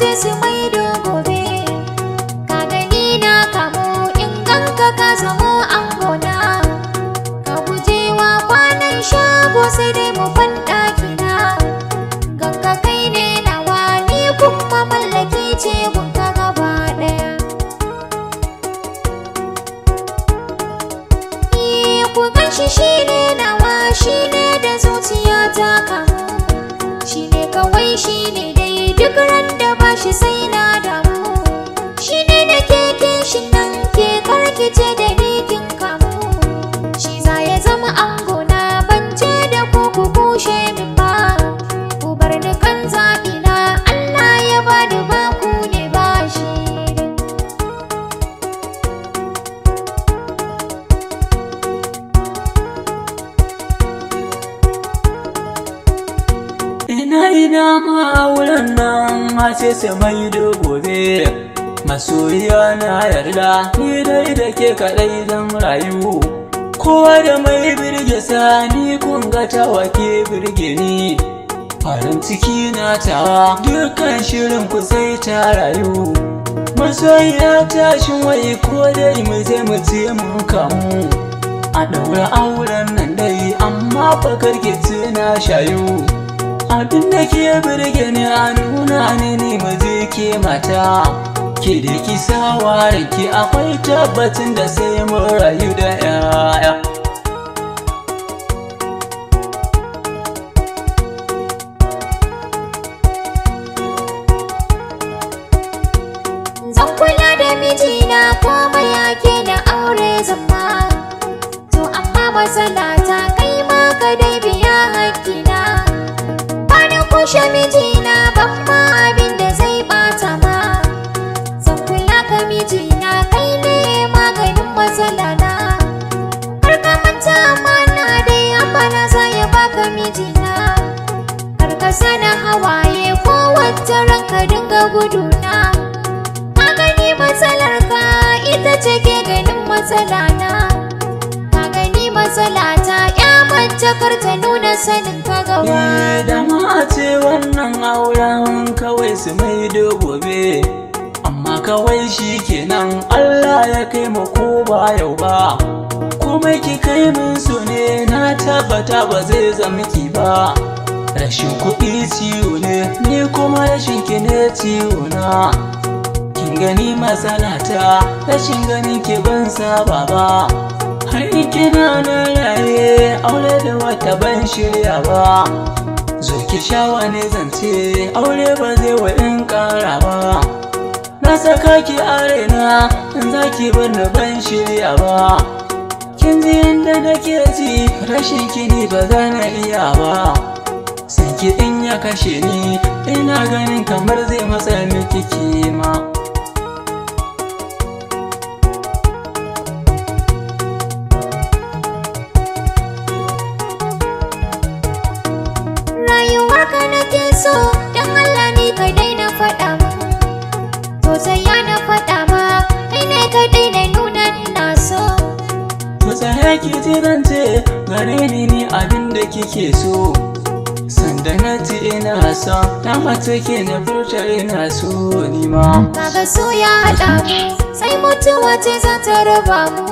ce su maido gobe. Ka gani na kamo in ganka ka zamo angona. Ka gujewa kwanan shago sai dai mu kwan ɗakina. Ganka kai ne nawa, ni kuma mallaki ce gunka gaba ɗaya. Ni ku ganshi shine nawa, shine da zuciya ta kamu. Shine kawai, shine dai, duk ran da bashi sai na damu. Shine da keke shi nan ke karkice da ni kin kamu. Shi za ya zama angona, ban ce da ku ku kushe min ba. Ku bar ni kan zaɓina, Allah ya bani ba ku ne ba shi. Ina ina ma auren nan a ce sai mai gobe. Masoyiya na yarda ni dai da ke kaɗai zan rayu. Kowa da mai birge sa, ni kun ga tawa ke birge ni. Farin ciki na tawa dukkan shirin ku sai ta rayu. Masoyiya tashin wai ko dai mu je mu ce mun kamu. A ɗaura auren nan dai amma fa karki ce na shayu. Abin da ke birge ni a nuna ni ni maje ke mata. Ke da ki sawa ranki akwai tabbacin da sai mun rayu da 'ya'ya. Zan kula da mijina komai yake da aure zama. To amma matsala ta kai ma ka dai biya hakkina. Bani kushe mijina, ban ma abin da zai bata ma. Zan kula ka mijina, kai ne maganin matsala na. Kar ka manta amana dai, amana za ya baka mijina. Kar ka sana hawaye ko wata ranka dinga guduna. Ka gani matsalar ka ita ce ke ganin matsala na. Ka gani matsala ta ya mace kar ta nuna sanin ka gaba. Eh, da ma a ce wannan auren kawai su mai gobe. Amma kawai shi kenan Allah ya kai mu ko ba yau ba. Komai ki kai min su ne na tabbata ba zai zama ki ba. Rashin kuɗi ciwo ne, ni kuma rashin ki ne ciwo na. Kin gani matsala ta rashin ganin ki ban saba ba. Har in kina nan raye aure da wata ban shirya ba. Zo ki sha wani zance aure ba zai wa in ƙara ba. Na saka ki a raina in za ki bar ni ban shirya ba. Kin ji yanda nake ji rashin ki ni ba za na iya ba. San ki in ya kashe ni ina ganin kamar zai matsa miki kima. Rayuwarka nake so, don Allah ni ka daina faɗa min. To sai ya na faɗa ma, kai ne ka daina nuna ina so. To tsaya ki ji zance gare ni ni abin da kike so. Sanda na ci ina son na mace ke na furta ina so ni ma. Kaga so ya haɗa mu, sai mutuwa ce za ta raba mu.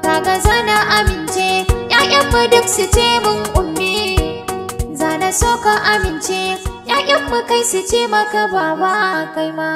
Kaga zana amince, ‘ya'yanmu duk su ce mun ummi. Zana so ka amince, ‘ya'yanmu kai su ce maka baba kai ma.